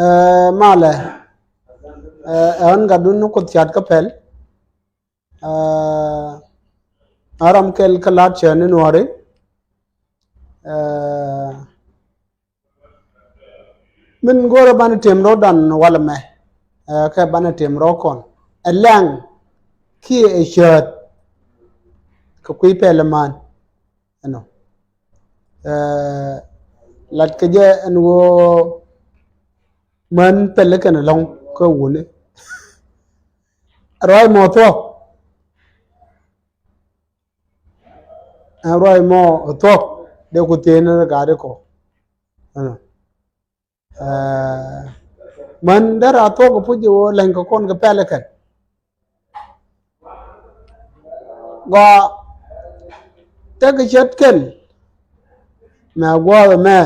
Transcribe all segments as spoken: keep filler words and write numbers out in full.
Ɛ, malɛ. Ɛ, ɛ ɣän gatdun ni Kuoth cat kä pɛl. Ɛ, ɛ ram kɛl kä lat cɛ ni Nuɔri. Ɛ, min go̱rɛ banɛ tim rɔ̱dan walɛ mɛ. Ɛ, kɛ banɛ tim rɔ̱ kɔn. Ɛ lɛŋ kiɛ ɛ cäät kɛ kui̱ pɛl man. Ɛnɔ. Ɛ, lat kɛ jɛ ɛn ɣöö män pɛl kɛn ɛlɔ̱ŋ kä wuni. Ruac mɔ thuɔ̱k. Ɛn ruac mɔ thuɔ̱k dee ku thieen ni ri gaari kɔ. Ɛnɔ. Ɛ, män derɛ a thuɔ̱k kɛ puc jɛ ɣöö lɛny kɛ kɔn kɛ pɛl kɛn. Gɔaa, tekɛ ce̱tkɛn mɛ gua̱a̱th ɛmɛ.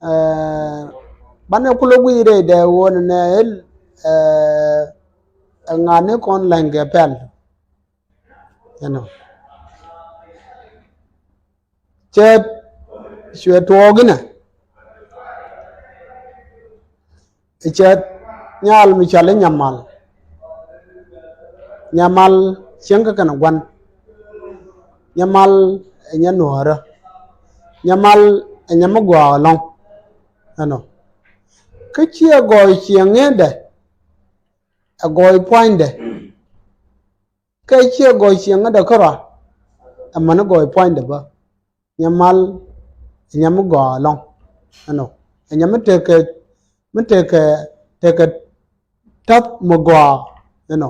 Ɛ, banɛ kulɛ guic rɛydɛ ɣöö nɛ nɛ el, ɛ, ɛ ŋa̱ni kɔn lɛny kɛ pɛl. Ɛnɔ. Cɛ cuɛ tuɔɔk inɛ. Cɛ nyal mi cɔal i̱ nyamal. Nyamal cieŋ kä kɛn gua̱n. Nyamal ɛ nyɛ nuɔ̱ɔ̱rä. Nyamal ɛ nyɛ mi gɔaa ɛlɔ̱ŋ. Ɛnɔ. Kä ciɛ gɔɔy cieŋ ŋetdɛ, ɛ gɔɔy pua̱nydɛ. Kɛ ciɛ gɔɔy cieŋädɛ kärɔa, ɛ män gɔɔy pua̱nydɛ bä. Nyamal ɛ nyam mi gɔaa ɛlɔ̱ŋ. Ɛnɔ. Ɛ nyam mi tekɛ, mi tekɛ, tekɛ ta̱th mi gɔaa. Ɛnɔ.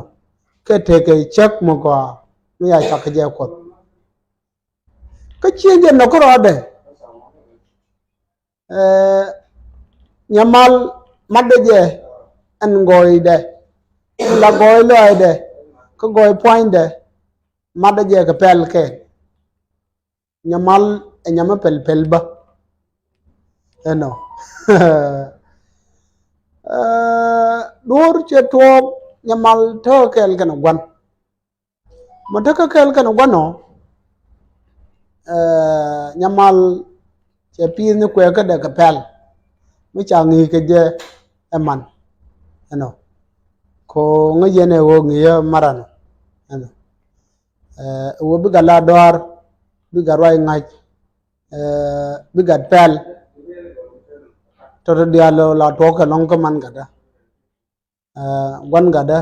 Kɛ tekɛ cäk mi gɔaa mi ya cak kɛ jɛ Kuɔth. Kä ciɛ jɛ nɔ kärɔadɛ. Ɛ, nyamal matdɛ jɛ ɛn gɔɔydɛ, la gɔɔy lɔaacdɛ kä gɔɔy pua̱nydɛ, matdɛ jɛ kɛ pɛl kɛ. Nyamal ɛ nyam mi pɛl pɛl bä. Ɛnɔ. Ɛ, duɔ̱ɔ̱r cɛ tuɔɔk nyamal tekɛ kɛɛl kɛnɛ gua̱n. Mɔ tekɛ kɛɛl kɛnɛ gua̱n ɔ, ɛ, nyamal cɛ pi̱i̱th ni kuɛ kädɛ kɛ pɛl mi ca ŋi̱i̱c kɛ jɛ ɛ man. Ɛnɔ. Ko ŋäc yɛn ɛ ɣöö ŋi̱i̱c ɛ maran ɔ. Ɛnɔ. Ɛ, ɣöö bikɛ la dɔaar, bikɛ ruac ŋa̱c, ɛ, bikɛ pɛl. Tɔ̱tɔ̱ diaal la tuɔɔk kɛ lɔ̱ŋ kä man gatdä. Ɛ, gua̱n gatdä,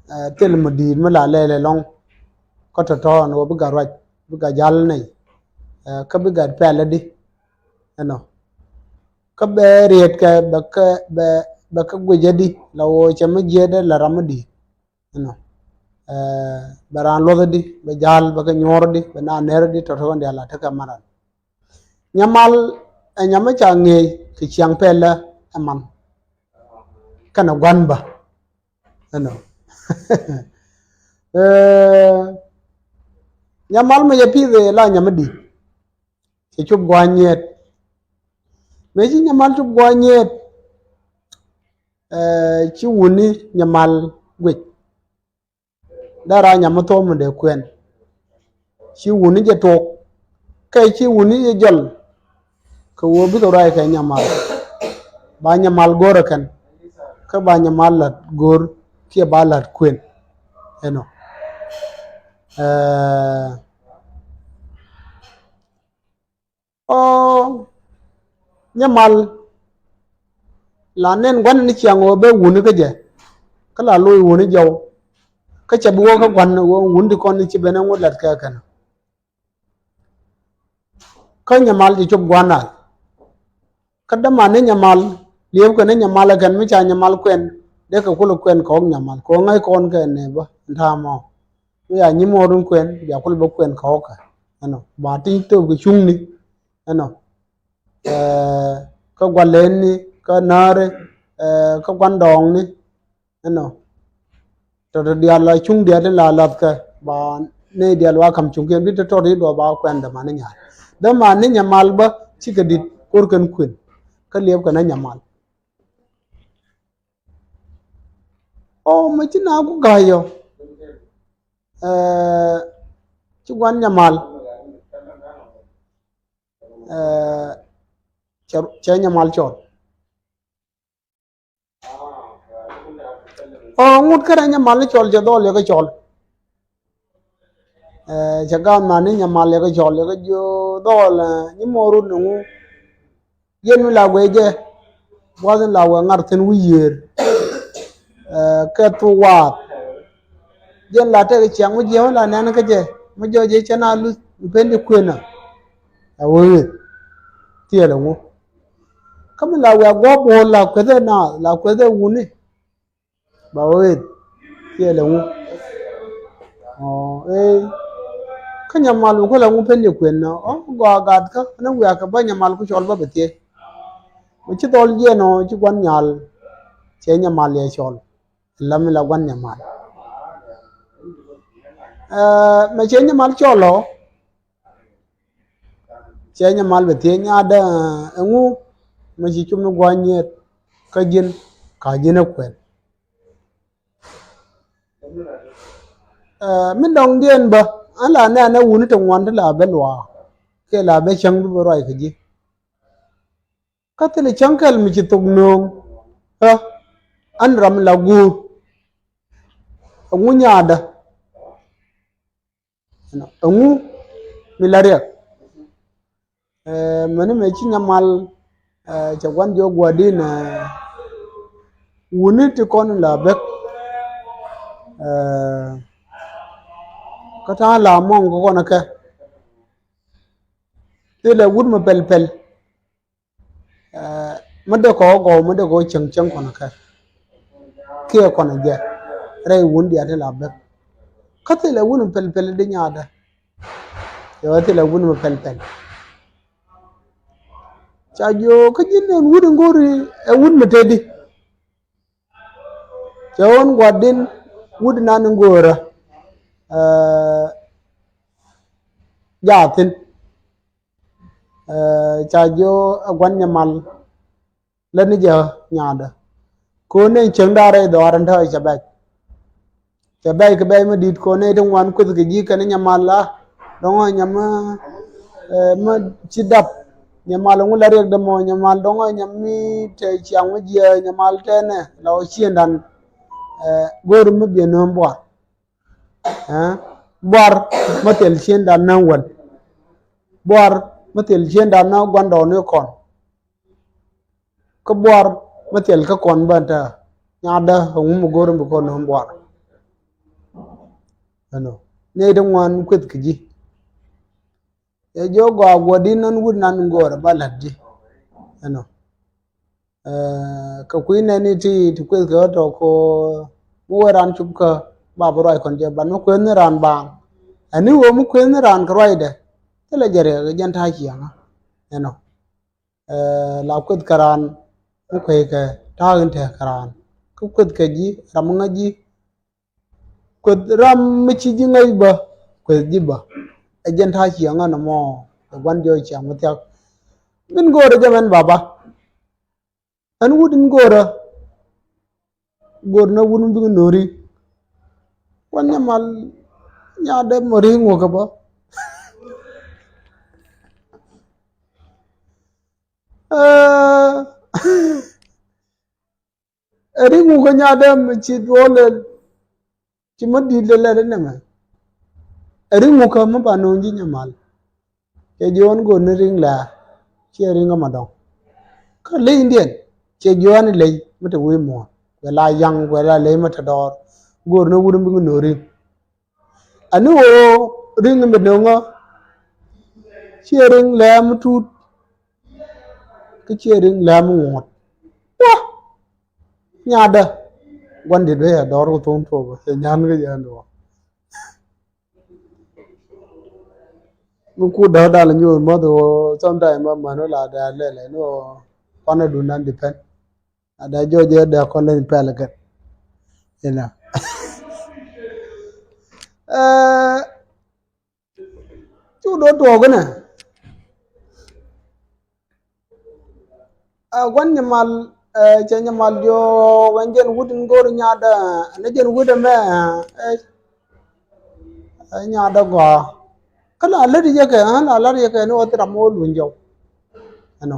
ɛ, thil mi di̱i̱t mi la lɛl ɛlɔ̱ŋ. Kä tɔ̱tɔ̱ ɛn ɣöö bi gat ruac, bi gat jal nɛy. Ɛ, kä bi gat pɛl adi. Ɛnɔ. Kä bɛ rietkɛ bɛ kɛ, bɛ, bɛ kɛ guic adi la ɣöö cɛ mi jiɛtdɛ la ram mi di̱i̱t. Ɛnɔ. Ɛ, bɛ raan luɔth adi, bɛ jal, bɛ kɛ nyuɔr adi, bɛ naan ner adi, tɔ̱tɔ̱ kɛn diaal la tekɛ maran. Nyamal ɛ nyam mi ca ŋi̱eec kɛ ciaŋ pɛlä ɛ man. Kɛnɛ gua̱n bä. Ɛnɔ. Ɛ, nyamal mi yɛ pi̱i̱th ɛ la nyam mi di̱i̱t. Cɛ cop gua̱a̱ nyiet. Mëë ci nyamal cop gua̱a̱ nyiet. Ɛ, ci wuni nyamal guic. Dee raa nyam mi thuɔ̱k mi dee kuɛn. Ci wuni jɛ tuɔɔk. Kɛ ci wuni jɛ jɔl. Kɛ ɣöö bikɛ ruac kɛ nyamal. Ba nyamal go̱o̱rä kɛn. Kä ba nyamal la̱t go̱o̱r kiɛ ba la̱t kuën. Ɛnɔ. Ɛɛ. Ɔ, nyamal la nɛn gua̱n ni ciaŋ ɣöö ben wuni kä jɛ. Kä la loc wuni jɔw. Kä cɛ bi wä kä gua̱n ɣöö wuni ti kɔn ni ci ben ɛ ŋut lat kɛ kɛn. Kä nyamal ci cop gua̱n nal. Kä däman ni nyamal, liepkɛ ni nyamal ɛ kɛn mi ca nyamal kuɛn, dee kɛ kulɛ kuɛn kɛ ɣɔk nyamal, kɛ ɣöö ŋäc kɔn kɛ nɛ bä, ɛn ta̱a̱ mɔ. Mi ca nyimuɔɔr in kuɛn, bia kulɛ bä kuɛn kɛ ɣɔk kɛ. Ɛnɔ, ba tiny thöp kɛ cuŋni. Ɛnɔ. Ɛɛ, kä gua̱n lɛɛtni, kä nääri, ɛɛ, kä gua̱n dɔɔŋni. Ɛnɔ. Tɔ̱tɔ̱ diaal la cuŋ diaal tin la lathkɛ ba nɛy diaal wa ka̱m cuŋkiɛn bi te tɔt i̱ duɔ̱ɔ̱p ba kuɛn däman ni nyaal. Däman ni nyamal bä cikɛ di̱t ko̱r kɛn kuën. Kä liɛpkɛ ni nyamal. Ɔ, mɛ ci naaku ga̱a̱c yɔ. Ɛɛ, ci gua̱n nyamal. Ɛɛ, cɛ, cɛ nyamal cɔl. Ɔ, ŋut kärɛ nyamal ni cɔl cɛ dhɔl yɛ kä cɔl. Ɛ, cɛ gaat man ni nyamal yɛ kä cɔl yɛ kä jiö dhɔl, ɛ, nyi mɔ rut ni ŋu. Jiɛn mi la guɛ jɛ. Buath in la wɛ ŋar thin wi̱i̱ yiër. Ɛ, kɛ thuk waath. Jiɛn la tek ciaŋ mi jiɛn mi la nɛn kä jɛ. Mi jɔɔc jɛ cɛ na luth mi pen di kuënä. Ɛ wee wee. Thiɛl ɛ ŋu. Kä mi la wɛ guɔ bo̱o̱l la kueth ɛ naath, la kueth ɛ wuni. Ba wee thiɛl ɛŋu. Ɔ, ee. Kä nyamal mi kuɛl ɛŋu pen yɛ kuɛn nɔ. Ɔ, gɔaa gat kä ni wiak kɛ bä nyamal ku cɔl bä bɛ thiec. Mi ci dhɔl jiɛn ɔ ci guan nyal. Cɛ nyamal yɛ cɔl. Lam mi la guan nyamal. Ɛ, mɛ cɛ nyamal cɔl ɔ. Cɛ nyamal bɛ thiec nyaadä, ɛŋu mi ci cum ni gua̱a̱c nyiet kä ji̱n ka ji̱n ɛ kuɛn. Ɛ, min dɔŋdiɛn bä, an la nɛn ɛ wuni ti ŋuan ti la bɛ luaak kiɛ la bɛ cäŋ bi bɛ ruac kɛ ji̱. Kä thilɛ cäŋ kɛl mi ci thok nööŋ. Ɛ, an ram la guur. Ɛŋu nyaadä. Ɛŋu mi la riɛk. Ɛ, mɛni mɛ ci nyamal, ɛ, cɛ guan jiɔ gua̱di̱n, ɛ, wuni ti kɔn la bek. Ɛ, kä ta̱a̱ la mɔŋ kä kɔn kɛ. Thilɛ wut mi pɛl pɛl. Ɛ, mi dee kɔ gɔw mi dee kɔ cieŋ cieŋ kɔn kɛ. Kiɛ kɔn jɛ rɛy wun diaal ti la bek. Kä thilɛ wun pɛl pɛl di nyaadɛ. Cɛ wä thilɛ wun mi pɛl pɛl. Ca jiök kä ji̱n ɛn wut in go̱ri ɛ wut mi teti. Cɛ ɣän gua̱di̱n wut inan in go̱rä. Ɛ, jaa thi̱n. Ɛ, ca jiök ɛ gua̱n nyamal. Lät ni jɛ nyaadä. Ko̱n ni cieŋ da̱a̱r rɛy dhɔaar in tääk cɛ bɛc. Cɛ bɛc kɛ bɛc mi di̱i̱t ko̱n ni ti ŋuan kueth kɛ ji̱ kɛn nyamal a. Dɔ̱ŋ ɛ nyam mi, ɛ, mi ci dap. Nyamal ŋu la riɛk dämɔ nyamal dɔ̱ŋ ɛ nyam mi te ciaŋ mi jiɛ nyamal tɛnɛ la ɔ ciëndan. Ɛ, go̱o̱r mi biɛ nööm buar. Ɛ, buar mi thil ciëndan nä wäl. Buar mi thil ciëndan nä gua̱ndɔɔŋni kɔn. Kä buar mi thil kä kɔn bä tɛ nyaadä ɛŋu mi go̱o̱r mi kɔn nööm buar. Ɛnɔ. Nɛy ti ŋuan kueth kɛ ji̱. Cɛ jiök gɔaa gua̱di̱n nan wut nan go̱o̱rä ba la̱t ji̱. Ɛnɔ. Ɛ, kɛ kui̱ nɛni ti, ti kueth kɛ ɣä tɔ ko mi wee raan cop kä ba bi ruac kɔn jɛ ban mi kueth ni raan baaŋ. Ɛni ɣöö mi kueth ni raan kɛ ruacdɛ. Thilɛ jɛ riɛk jɛn ta̱a̱ ciaŋä. Ɛnɔ. Ɛ, la kueth kɛ raan mi kueth kɛ ta̱a̱ in tɛk kɛ raan. Kä kueth kɛ ji̱ ram mi ŋäc ji̱. Kueth ram mi ci ji̱ ŋäc bä kueth ji̱ bä. Ɛ jɛn ta̱a̱ ciaŋä nɔmɔ. Ɛ gua̱n jiɔ ciaŋ mi thiak. Min go̱o̱rä jɛ mɛn baba. Ɛn wut in go̱o̱rä. Go̱o̱r ni wut in bikɛ no̱ri. Wan nyamal nyaadɛ mɔ ri̱i̱ŋ wä kä bä. Ɛ, ɛ ri̱i̱ŋ wä kä nyaadɛ mi ci duɔl lɛ. Ci mä di̱i̱t lɛ lɛt inɛmɛ. Ɛ ri̱ŋ wä kä mä ba no̱o̱ŋ ji̱ nyamal. Cɛ jiɔn go̱o̱r ni ri̱ŋ lɛ. Ciɛ ri̱ŋ kä ma dɔ̱ŋ. Kä ley indiɛn. Cɛ jiɔn ni ley mä te wi̱i̱ muɔ̱ɔ̱n. Kuɛ la yaŋ kuɛ la ley mä te dɔɔr. Go̱o̱r ni wut mi bi no̱o̱ŋ ri̱ŋ. Ani ɣöö ri̱ŋ mi no̱o̱ŋä. Ciɛ ri̱ŋ lɛ mi tuut. Kä ciɛ ri̱ŋ lɛ mi ŋuɔ̱t. Wah! Nyaadä. Gua̱n di̱t bä yɛ dɔɔr kɛ tho̱ŋ tuɔɔk bä cɛ nyan kä jɛ ɛn duɔ̱ɔ̱r. Mi kut dɔ̱r dal nyuuth mäth ɣöö sometime ma män wä la dee a lɛl ɛn ɣöö kuanɛ dun nan depend. A dee jɔɔc jɛ dee kɔn leny pɛl kɛt. You know. Ɛɛ, cu do̱r tuɔɔk inɛ. Ɛ gua̱n nyamal, ɛ, cɛ nyamal diɔ̱ɔ̱k ɛn jɛn wut in go̱o̱r nyaadä, ɛn jɛn wut ɛmɛ, ɛ, ɛ, nyaadä gɔaa. Kä la lät yɛ kɛ, ɛ, la lät yɛ kɛ ni wä thil ram wä luny jɔw. Ɛnɔ.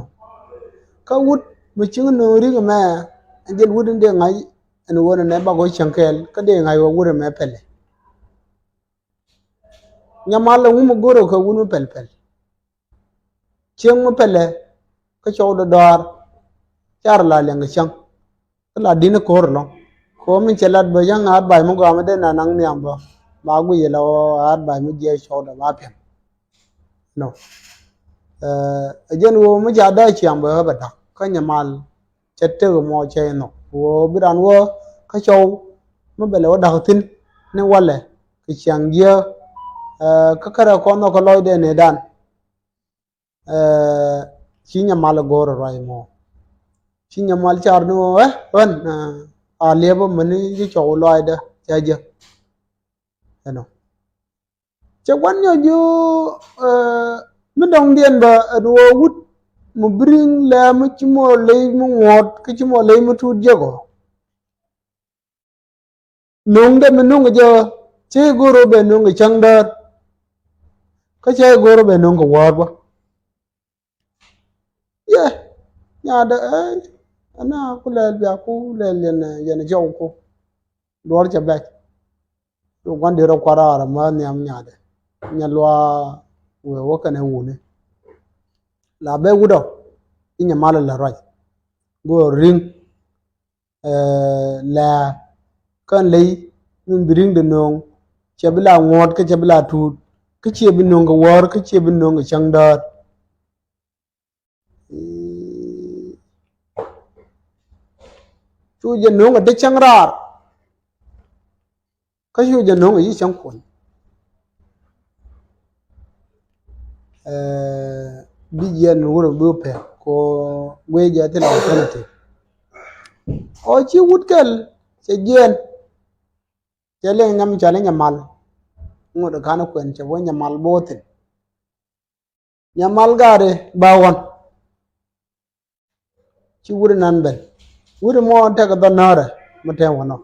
Kä wut mi cieŋ nööŋ ri̱ŋ ɛmɛ, ɛn jɛn wut in dee ŋa̱c Ɛn ɣöö nɛnɛ bak ɣöö cäŋ kɛɛl kä dee ŋa̱c ɣöö wurɛ mɛ pɛlɛ. Nyamal ɛ ŋu mi go̱o̱rɛ kɛ wut mi pɛl pɛl. Cieŋ mi pɛlɛ kä cɔw dɔ̱dɔaar. Car la liɛŋ kɛ cäŋ kä la di̱n ko̱r ɛlɔ̱ŋ. Kɛ ɣöö min cɛ lat bä cä ŋa̱a̱t ba̱c mi gɔaa mi dee na naŋ nhiam bä, ma guic ɛ la ɣöö ŋa̱a̱t ba̱c mi jiɛc cɔwdɛ ba piɛŋ. Nɔ. Ɛ jɛn ɣöö mi ca dee ciaŋ bɛ ɣä bɛ da̱k kä nyamal cɛ tek mɔ cɛ inɔ ɣöö bi ran wä kä cɔw mi bɛ lɛ wä da̱k thi̱n ni walɛ kɛ ciaŋ jiɛ. Ɛ kä kärɛ kɔn nhɔk kä lɔcdɛ nɛɛdan. Ɛ ci nyamal go̱o̱r ruac mɔ. Ci nyamal car ni ɣöö ɛ ɣän a liɛpä mäni ci cɔw lɔcdä ca jɛ. Ɛnɔ. Cɛ gua̱n nyɔk ji̱ ɣöö mi dɔ̱ŋdiɛn bä ɛn ɣöö wut mi bi ri̱ŋ lɛ mi ci mɔ ley mi ŋuɔ̱t kä ci mɔ ley mi tuut jek ɔ. No̱o̱ŋdɛ mi no̱o̱ŋ kɛ jɛ ɣöö cä i̱ go̱o̱r ɣöö bɛ no̱o̱ŋ kɛ cäŋ däär. Kä cä i̱ go̱o̱r ɣöö bɛ no̱o̱ŋ kɛ wäär bä. Yɛ nyaadɛ ɛ ɛn a ku lɛl bia ku lɛl yɛn yɛn jɔw ku. Duɔ̱ɔ̱r cɛ bɛc. Cu gua̱n di rɔ kua̱r raar mä nhiam nyaadɛ. Nya luaa wee wä kɛnɛ wuni. La bɛ wut ɔ i̱ nyamal la ruac. Go̱o̱r ri̱ŋ. Ɛ lɛ kän ley min bi ri̱ŋ di no̱o̱ŋ. Cɛ bi la ŋuɔ̱t kä cɛ bi la tuut kä ciɛ bi no̱o̱ŋ kɛ wäär kä ciɛ bi no̱o̱ŋ kɛ cäŋ däär. Cu jɛ no̱o̱ŋ a dee cäŋ raar. Kä cu jɛ no̱o̱ŋ a yi cäŋ kuɔn. Ɛ bi jiɛn mi wurɛ bi pɛk kɔ guic jɛ thil alternative. Ɔ ci wut kɛl cɛ jiɛn. Cɛ liŋ nyam cɔal i̱ nyamal. Ŋot i̱ ka̱n i̱ kuɛn cɛ wä nyamal bo̱o̱thin. Nyamal gaari ba ɣɔn. Ci wuri nan ben. Wuri mɔ tekɛ dhɔn naarɛ mi tɛm wä nɔ.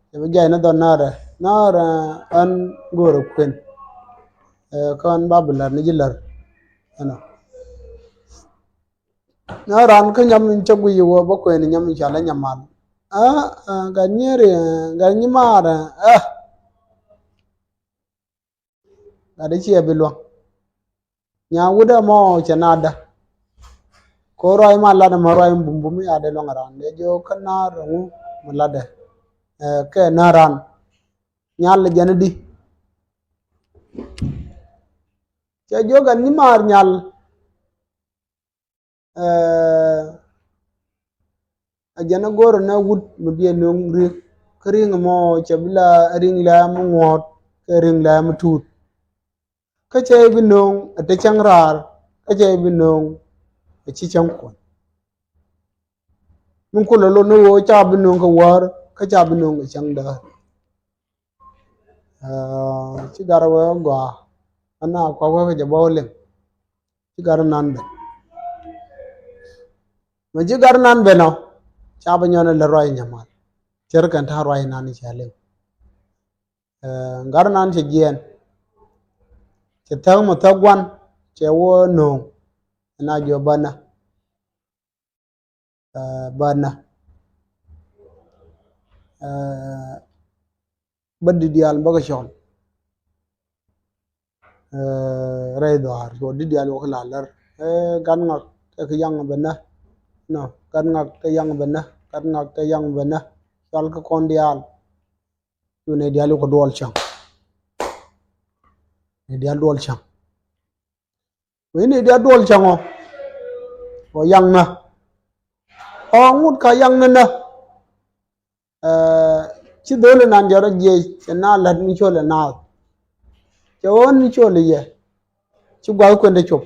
Cɛ bi jay ni dhɔn naarɛ naarɛ ɛn go̱o̱rɛ kuën. Ɛ kɔn ba bi lär ni ji̱ lär. Ɛnɔ. Naarɛ an kä nyam in cä guiy wä bä kuën nyam in cɔal i̱ nyamal. Ɛ ɛ gat nyieri ɛ gat nyimaarɛ ɛ. Gat i̱ ciɛ bi luäŋ. Nya wut ɛmɔ cɛ naatdä. Ko ruac ma lat ɛmɔ ruac mi bumbum i̱ adɛ luäŋ ran dee jiɔ kä naar ɛŋu mi latdɛ. Ɛ kɛ naar ran. Nyal jɛn i̱di. Cɛ jiɔ gat nyimaar nyal. Ɛ jɛn a go̱o̱rä nɛ wut mi biɛ no̱o̱ŋ ri̱k kä ri̱ŋ mɔ cɛ bi la ri̱ŋ lɛ mi ŋuɔ̱ɔ̱t kɛ ri̱ŋ lɛ mi tuut. Kä cɛ bi no̱o̱ŋ a te cäŋ raar kä cɛ bi no̱o̱ŋ a ci cäŋ kuɔn. Min kulɛ lot ni ɣöö ca bi no̱o̱ŋ kɛ wäär kä ca bi no̱o̱ŋ kɛ cäŋ däär. Ɛ ci gat a wee gɔaa ɛn a kuak wee kɛ jɛ bä wä liŋ. Ci gat nan ben. Mɛ ci gat nan ben ɔ ca bi nyɔn ilɛ ruac nyamal. Cär kɛn ta̱a̱ ruac nan cɛ liŋ. Ɛ gat nan cɛ jiɛɛn. Cɛ thäk mɛ thäk guan cɛ wä no̱o̱ŋ. Ɛn a jiɔ bänä. Ɛ bänä. Ɛ bä di diaal bä kɛ cɔl. Ɛ rɛy dhɔaar cuɔ di diaal wä kɛ la lär. Ɛ gat ŋak tɛ kɛ yaŋ bɛ nä. Nɔ gat ŋak tɛ yaŋ bɛ nä gat ŋak tɛ yaŋ bɛ nä. Cual kɛ kɔn diaal. Cu nɛ diaal wä kɛ duɔl cäŋ. Nɛ diaal duɔl cäŋ. Wee ni diaal duɔl cäŋ ɔ. Ɔ yaŋ nä ɔ ŋut ka yaŋ nä nä. Ɛ ci dho̱o̱l inan jɛ rɔ jiɛc cɛ na la̱t mi col ɛ naath. Cɛ ɣöö ni col i̱ yɛ ci gua̱th kuendɛ cop.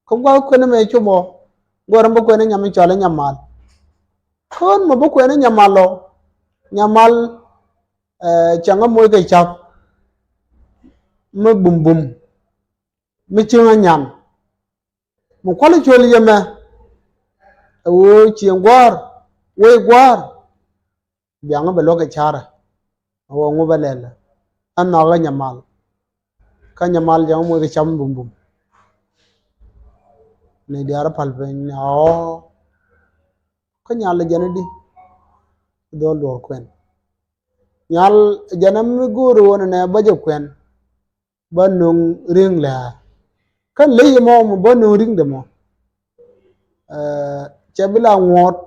Kä gua̱th kuendɛ mɛ cop ɔ guɔ̱r in bä kuendɛ nyam in cɔal i̱ nyamal. Kä ɣän mɛ bä kuendɛ nyamal ɔ nyamal. Ɛ cäŋ ɛ moc kɛ ca̱p mi bumbum. Mi cieŋ a nyan mi kual i̱ cuɔl yemɛ. Ɛ ɣöö cieŋ gua̱a̱r wec gua̱a̱r. Biaŋä bɛ luäk kɛ carɛ. Ɛ ɣöö ŋu bɛ lɛl ɛ nhɔakä nyamal. Kä nyamal jɛ ŋä moc kɛ cam bumbum. Ni diaar pal piny ni ɣɔɔ. Kä nyal jɛn i̱di. Dhɔl duɔ̱ɔ̱r kuɛn. Nyal jɛn ɛ mi go̱o̱ri ɣöö nɛ bä jɛ kuɛn. Bä nöŋ ri̱ŋ lɛ̱̈ɛ̱̈. Kä ley ɛmɔ mɔ bä nöŋ ri̱ŋdɛ mɔ. Ɛɛ, cɛ bi la ŋuɔ̱ɔ̱t.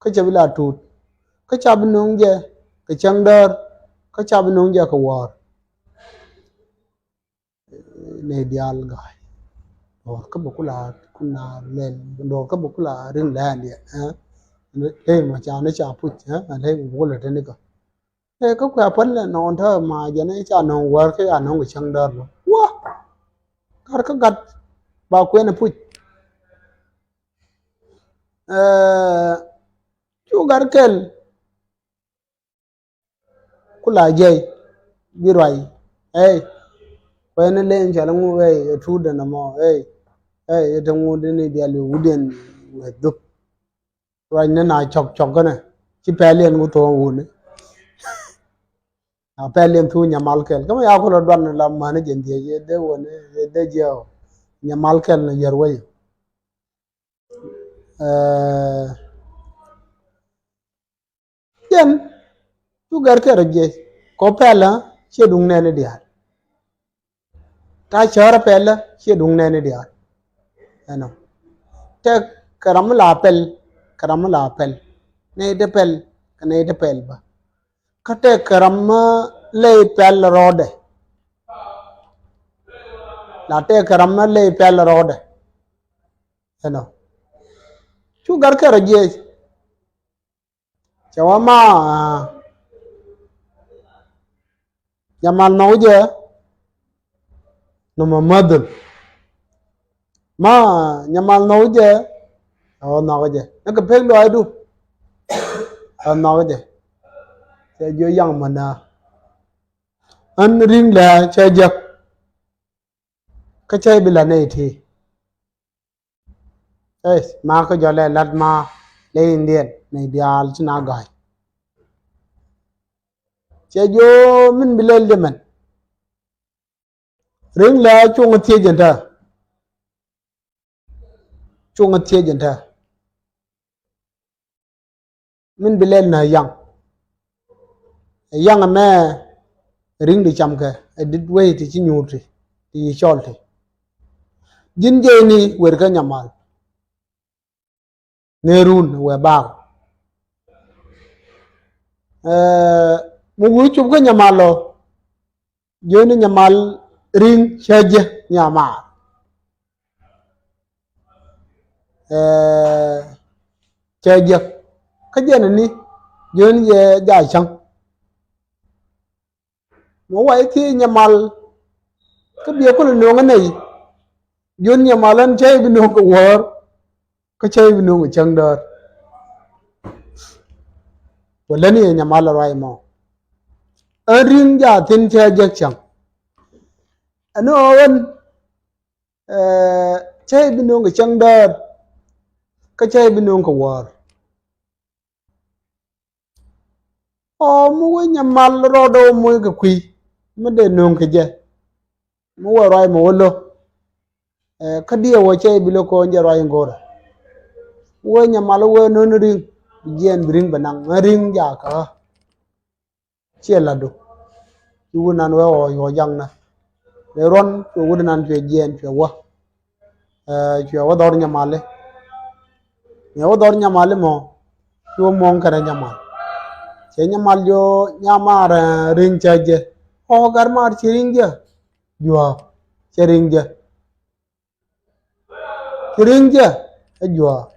Kä cɛ bi la tuut. Kä ca bi nöŋ jɛ kɛ cäŋ däär. Kä ca bi nöŋ jɛ kɛ wäär. Nɛy diaal ga̱a̱c. Duɔ̱ɔ̱r kä bɛ ku la, ku la lɛl, duɔ̱ɔ̱r kä bɛ ku la ri̱ŋ lɛ̱̈ɛ̱̈ diɛ, ɛ? Ley mɔ ca ni ca puc, ɛ? Ley mɔ bɛ ku la teni kä. Ɛ, kä kuɛ päl nɛ nɔn te ma jɛn ca nɔŋ wäär kä ca nɔŋ kɛ cäŋ däär bä. Wä! Gat kä gat ba kuɛn ɛ puc. Ɛ, cu gat kɛl. Ku la jiɛc bi ruac. Ey, kuɛn ni len cɔl ŋu, ey, ɛ tuut dɛn ɛmɔ, ey, ey, ɛ te ŋu dini dial wä wutdiɛn wä dhup. Ruac ni na cɔk cɔk känɛ ci pɛl yɛn ku tho̱o̱ŋ wuni. A pɛl yɛn thuk nyamal kɛl kä mi ya ku lɔ duan ni la mäni jɛn dhiec yɛ dee wä ni yɛ dee jiɛw nyamal kɛl ni yär wecɛ. Ɛɛ, jɛn cu gɛr kɛ rɔ jiɛc kɔ pɛlä ciɛ duŋ nɛɛni diaal. Ta cäärä pɛlä ciɛ duŋ nɛɛni diaal. Ɛnɔ. Tɛk kɛ ram mi la pɛl, kɛ ram mi la pɛl. Nɛy ti pɛl, kɛ nɛy ti pɛl bä. Kä tɛk kɛ ram mi ley pɛl rɔɔdɛ. La tɛk kɛ ram mi ley pɛl rɔɔdɛ. Ɛnɔ. Cu gɛr kɛ rɔ jiɛc. Cɛ wä ma, nyamal nhɔk jɛ. Nɔmɔ mäthul. Ma, nyamal nhɔk jɛ. Ɛ wä nhɔk jɛ. Ni kɛ pek luaacdu. Ɛ wä nhɔk jɛ. Cɛ jiɔ yaŋ mänä. Ɣän ri̱ŋ lɛ cɛ jek. Kä cä i̱ bi la nɛy ti. Ey, ma kä jɔlɛ lat ma ley Indian nɛy diaal ci na ga̱a̱c. Cɛ jiɔ min bi lɛl jɛ mɛn. Ri̱ŋ lɛ cuŋ thiec jɛn tɛ. Cuŋ thiec jɛn tɛ. Min bi lɛl nä yaŋ. Ɛ yaŋ ɛmɛ ri̱ŋ di camkɛ ɛ dit wei ti ci nyuur ti ti yi cɔl ti. Ji̱n jɛɛni wer kä nyamal. Nërun wɛ bak. Ɛɛ, mi wi̱i̱ cup kä nyamal ɔ. Jiöni nyamal ri̱ŋ cä jiɛ nyamal. Ɛɛ, cä jiɛ kä jiɛn ni jiöni jɛ ja cäŋ. Mɛ wa i̱ thiec nyamal kä biɛ kulɛ nöŋ ɛ nɛy. Jiöni nyamal ɛn cä i̱ bi nöŋ kɛ wäär. Kä cä i̱ bi nöŋ kɛ cäŋ däär. Wä läni ɛ nyamal ɛ ruac mɔ. Ɛn ri̱ŋ ja thi̱n cä jek cäŋ. Ɛn ɣän, ɛɛ, cä i̱ bi nöŋ kɛ cäŋ däär. Kä cä i̱ bi nöŋ kɛ wäär. Ɔ mi wä nyamal rɔɔdɛ wä moc kɛ kui̱ mi dee nöŋ kɛ jɛ. Mi wä ruac mɛ wä lo̱. Ɛɛ, kä diɛ wä cɛ i̱ bi lo̱ ko̱o̱n jɛ ruac in go̱rɛ. Wä nyamal wä nöni ri̱ŋ bi jiɛɛn bi ri̱ŋ bɛ naŋ ɣän ri̱ŋ jakä. Ciɛ latdu. Ci wut nan wee ɣɔɔ yuɔ jaŋnä. Lɛ ruɔn cuɛ wut nan cuɛ jiɛɛn cuɛ wä. Ɛɛ, cuɛ wä dhɔr nyamali. Cuɛ wä dhɔr nyamali mɔ. Cuɛ muɔ̱ŋ kɛnɛ nyamal. Cɛ nyamal jiɔ nyamar, ɛɛ, ri̱ŋ cä jɛ. Ɣɔɔ gat mar ci ri̱ŋ jɛ. Juɔ̱ɔ̱k cɛ ri̱ŋ jɛ. Ci ri̱ŋ jɛ ɛ juɔ̱ɔ̱k.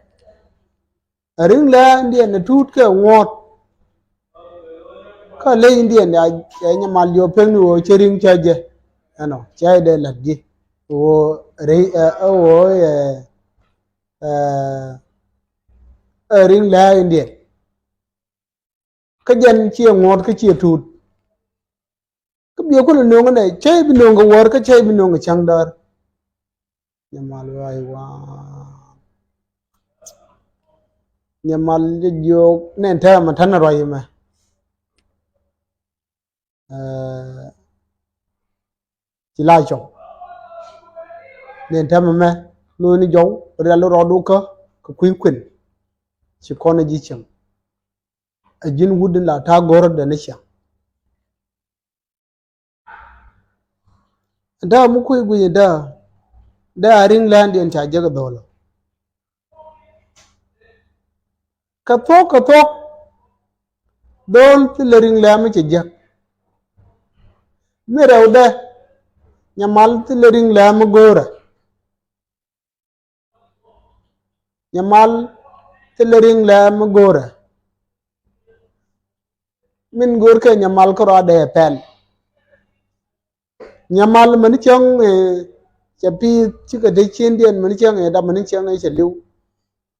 Ɛ ri̱ŋ lɛ Indian ɛ tuut kɛ ŋuɔ̱t. Kä ley Indian ɛ nyamal jiɔ pekni ɣöö cɛ ri̱ŋ cä jɛ. Ɛnɔ cɛ dee la̱t ji̱ ɣöö ri ɛ ɣöö ɛ ɛ ri̱ŋ lɛ Indian. Kä jɛn ciɛ ŋuɔ̱t kä ciɛ tuut. Kä biɛ kulɛ nöŋ nɛ cä i̱ bi nöŋ kɛ wäär kä cä i̱ bi nöŋ kɛ cäŋ däär. Nyamal wee ay waan. Nyamal jɛ jiök nɛn tɛmɛ tän ruac mɛ. Ɛɛ, ci la cɔw. Nɛn tɛmɛ mɛ lo̱ni jɔw rial rɔɔdu kä kɛ kui̱ kuën. Ci kɔn ji̱ cieŋ. Ɛ ji̱n wut in la ta̱a̱ go̱r dɛ ni ciaŋ. Dee mi kui̱ gui̱ny dee, dee a ri̱ŋ läändiɛn ca jek dhɔl. Kɛ thuɔ̱k kɛ thuɔ̱k, dhɔl thilɛ ri̱ŋ läämi cɛ jek. Mi rɛwdɛ, nyamal thilɛ ri̱ŋ läämi go̱o̱rɛ. Nyamal thilɛ ri̱ŋ läämi go̱o̱rɛ. Min go̱o̱rkɛ nyamal kärɔadɛ pɛl. Nyamal mäni cäŋ, eh, cɛ pi̱i̱th cikɛ te ciëndiɛn mäni cäŋ, eh, dap mäni cäŋ, eh, cɛ li̱w.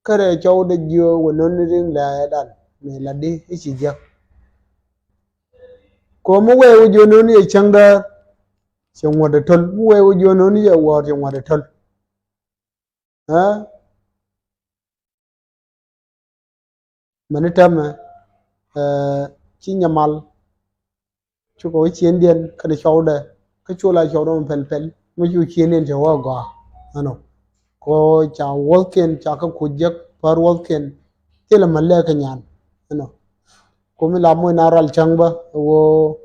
Kärɛ cɔwdɛ jiö wä nöni ri̱ŋ läädan mi la di i̱ ci jiäk. Ko̱mi wee wä jiö nöni i̱ cäŋ däär cɛ ŋuɔ̱t ɛ töl. Mi wee wä jiö nöni i̱ wuɔ̱ɔ̱r cɛ ŋuɔ̱t ɛ töl. Ɛ? Mäni täämɛ, eh, ci nyamal cukɛ wä ciëndiɛn kɛnɛ cɔwdɛ, kä cu la cɔwdɛ mɛ pɛl pɛl, mi cu ciëndiɛn cɛ wä gɔaa, ɛnɔ. Kɛ ɣöö ca wuɔ̱thkiɛn, ca kɛ kuc jek, pär wuɔ̱thkiɛn, thilɛ mɛ lɛɛk kɛ nyan, ɛnɔ. Ko̱mi la moc na ral cäŋ bä, ɣöö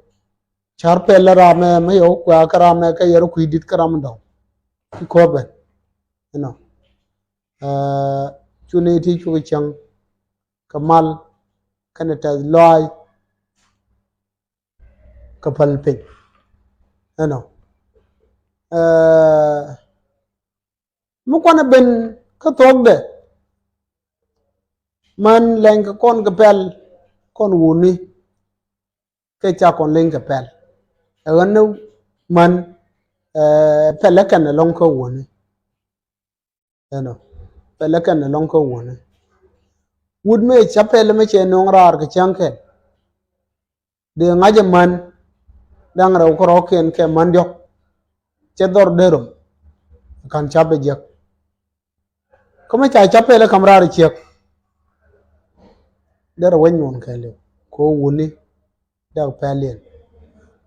Cär pɛl ram ɛ mi yɛ wä kuɛ kä ram ɛ kɛ yɛr kui̱ di̱t kä ram dɔ̱ŋ. Ci kɔpɛ, you know. Ɛ, cu ni ti cukɛ cäŋ kɛ mal kɛnɛ tɛth lɔaac kɛ päl piny, you know. Ɛ, mi kuanɛ ben kä thuɔ̱kdɛ, män lɛny kɛ kɔn kɛ pɛl, kɔn wuni. Kɛ ca kɔn leny kɛ pɛl. Ɛ ɣän ni män, ɛ, pɛlɛ kɛn ɛlɔ̱ŋ kä wuɔ̱ni. Ɛnɔ. Pɛlɛ kɛn ɛlɔ̱ŋ kä wuɔ̱ni. Wut mëë ca pɛl mɛ cɛ nöŋ raar kɛ cäŋ kɛn. Dee ŋa̱c ɛ män. Da̱ŋ rɛw kärɔ̱kiɛn kɛ män diɔ̱k. Cɛ dhɔr dee röm. Ka̱n ca bɛ jiäk. Kä mi ca ca̱p pɛl ɛ ka̱m raar ciek. Derɛ wec nyuɔn kɛɛliw kɛ ɣöö wuni dee pɛl yɛn.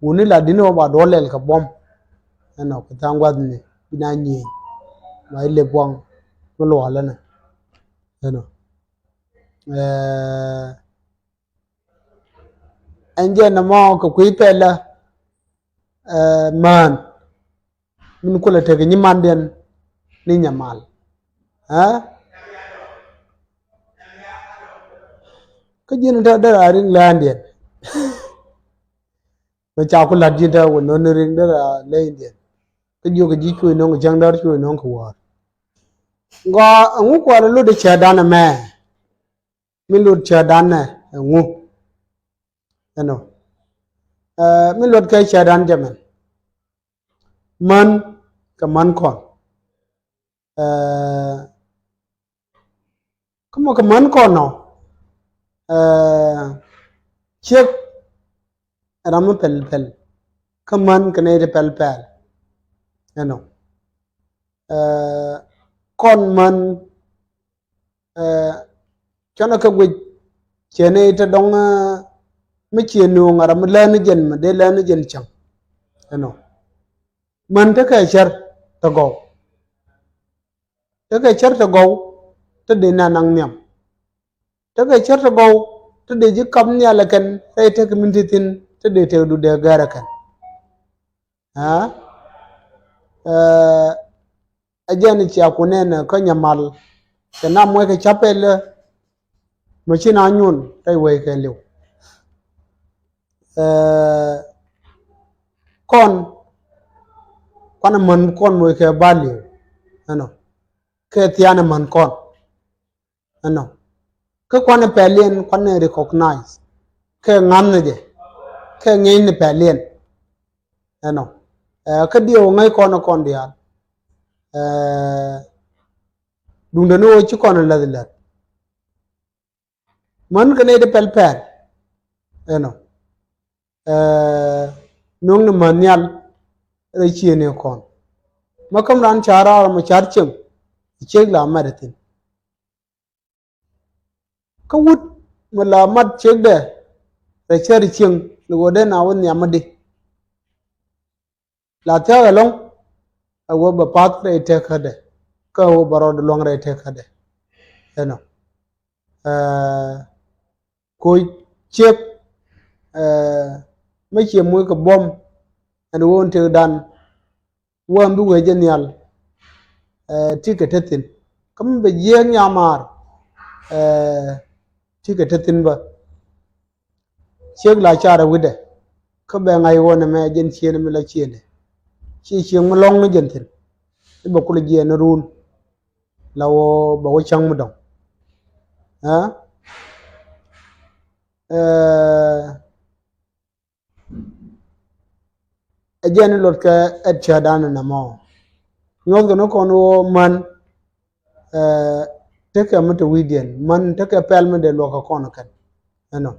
Wuni la di̱t ni ɣöö ba duɔl lɛl kɛ buɔ̱m. Ɛnɔ kɛ tha̱a̱ŋ gua̱thni bi na nyieny. Ma ilɛ buɔ̱ŋ mi luɔl ɛnɛ. Ɛnɔ. Ɛɛ, Ɛn jɛ nɛmɔ kɛ kui̱ pɛlä, ɛ, mään min kulɛ tek nyimandiɛn ni nyamal. Ɛ? Kä ji̱n te derɛ a ri̱ŋ läändiɛn. Mɛ ca ku la̱t ji̱n te wä nöni ri̱ŋ derɛ a läändiɛn. Kä jiök kɛ ji̱ cuɔ̱c nöŋ kɛ cäŋ däär cuɔ̱c nöŋ kɛ wäär. Gɔaa ɛŋu kualɛ lot i̱ cäät danɛ mɛ. Mi lot cäät danɛ ɛŋu. Ɛnɔ. Ɛ, mi lot kɛ cäät dan jɛ mɛn. Män kɛ män kɔn. Ɛ, kä mɔ kɛ män kɔn nɔ. Ɛ, ciek ram mi pɛl pɛl. Kä män kɛ nɛy ti pɛl pɛl. Ɛnɔ. Ɛ, kɔn män Ɛ, cuanɛ kɛ guic cɛ nɛy te dɔŋ, ɛ, mi ciɛ nööŋ a ram mi lääni jɛn mi dee lääni jɛn cäŋ. Ɛnɔ. Män tekɛ cär te gɔw. Tekɛ cär te gɔw te dee na naŋ nhiam. Tekɛ cär te gɔw te dee ji̱ kap nhial ɛ kɛn rɛy tek min ti thi̱n te dee tekdu dee gɛr ɛ kɛn. Ɛ, ɛ, ɛ jɛn cia ku nɛn kä nyamal. Kɛ nam wek kɛ capɛl mɛ ci na nyun rɛy wec kɛ liw. Ɛ, kɔn kuanɛ män kɔn wek kɛ baliw. Ɛnɔ. Kɛ thianɛ män kɔn. Ɛnɔ. Kä kuanɛ pɛliɛn kuanɛ recognize. Kɛ ŋa̱n ni jɛ. Kɛ ŋi̱ny ni pɛliɛn. Ɛnɔ. Ɛ, kä diɛw ŋäc kɔn kɔn diaal. Ɛ, duundɛ ni ɣöö ci kɔn läth läth. Män kɛ nɛy ti pɛl pɛl. Ɛnɔ. Ɛ, nöŋ ni män nhial rɛy ciëëni kɔn. Ma käm raan ca̱r raar mɛ ca̱r cieŋ. Ciek la mɛt thi̱n. Kä wut mi la mat ciekdɛ rɛy cär cieŋ ni ɣöö dee na wä nhiam mi di. La thia̱k ɛlɔ̱ŋ a wä bɛ path rɛy tëkädɛ kä a wä bɛ rɔɔd luaŋ rɛy tëkädɛ. Ɛnɔ. Ɛ, koc ciek, eh, mi ciɛ muc kɛ buɔ̱m ɛn ɣöö ɛn tëkdan wä ɛn bi wee jɛ nhial, eh, ti kɛ te thi̱n. Kä mi bɛ jiääk nyamaar, eh, ti kɛ te thi̱n bä. Ciek la carɛ wi̱cdɛ kä bɛ ŋa̱c ɣöö nɛmɛ jɛn cieen mi la ciëëndɛ. Ci ciek mi lɔ̱ŋ ni jɛn thi̱n i̱ bɛ kulɛ jiɛɛn ni ruun la ɣöö bɛ wä cäŋ mi dɔ̱ŋ. Ɛ? Eh, ɛ jɛn i̱ luɔtkɛ ɛ cätdan ɛn ɛmɔ. Nyuɔ̱thkɛ ni kɔn ɣöö män, eh, tekɛ mi te wi̱i̱diɛn, män tekɛ pɛl mi dee luɔ̱k kɛ kɔn kɛn. Ɛnɔ.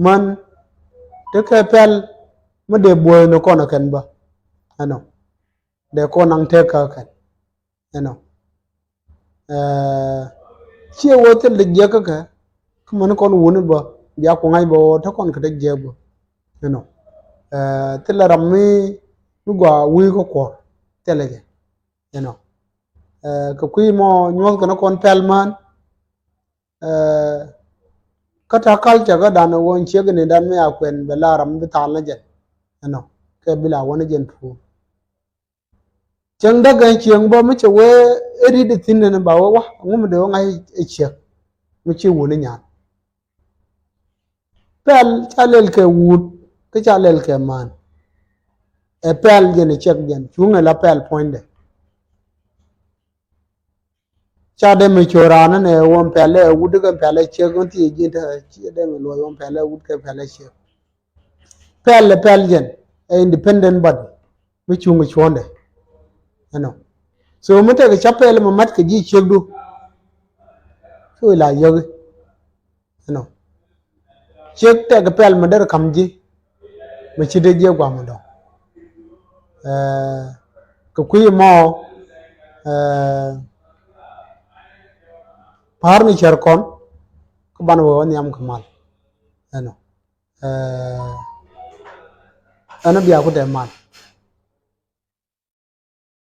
Män tekɛ pɛl mi dee buɔ̱ɔ̱th ni kɔn kɛn bä. Ɛnɔ. Dee kɔn naŋ tek kä kɛn. Ɛnɔ. Eh, ciɛ wä thil dee jiɛk kä kɛ, kä män kɔn wuni bä, bia ku ŋa̱c bä ɣöö te kɔn kɛ te jiɛk bä. Ɛnɔ. Eh, thilɛ ram mi, mi gɔaa wi̱i̱ kä kuɔ̱r, thilɛ jɛ. Ɛnɔ. Eh, kɛ kui̱ mɔ nyuɔ̱thkɛ ni kɔn pɛl män. Eh, kä ta̱ culture kä dan ɣöö ciek ni dan mi a kuɛn bɛ la ram bi thal ni jɛn. Ɛnɔ. Kɛ bi la wä ni jɛn tuur. Cieŋ däk ɛn cieŋ bä mi cɛ wee ɛ ri̱t ɛ thi̱n ɛn ba wee wa ŋu mi dee wä ŋa̱c ɛ ciek mi ci wuni nyan. Pɛl ca lɛl kɛ wut kä ca lɛl kɛ män. Ɛ pɛl jɛn ɛ ciek jɛn cuŋ ɛ la pɛl puɔ̱nydɛ. Ca dee mi cio̱o̱ raan ni nɛ wä pɛl ɛ wut kä pɛl ɛ ciek wä thiec ji̱n te ci dee mi luɔc wä pɛl ɛ wut kɛ pɛl ɛ ciek. Pɛl ɛ pɛl jɛn ɛ independent body mi cuŋ cuɔ̱ndɛ. Ɛnɔ. So mi tekɛ ca pɛl mi mat kɛ ji̱ ciekdu. Ci wi̱i̱ la yäki. Ɛnɔ. Ciek tekɛ pɛl mi derɛ ka̱m ji̱ mi ci dee jiɛ guam mi dɔ̱ŋ. Eh, kɛ kui̱ mɔ, eh, pa̱a̱r ni cär kɔn kä banɛ wee wä nhiam kɛ mal. Ɛnɔ. Eh, ɛn bia ku dee mal.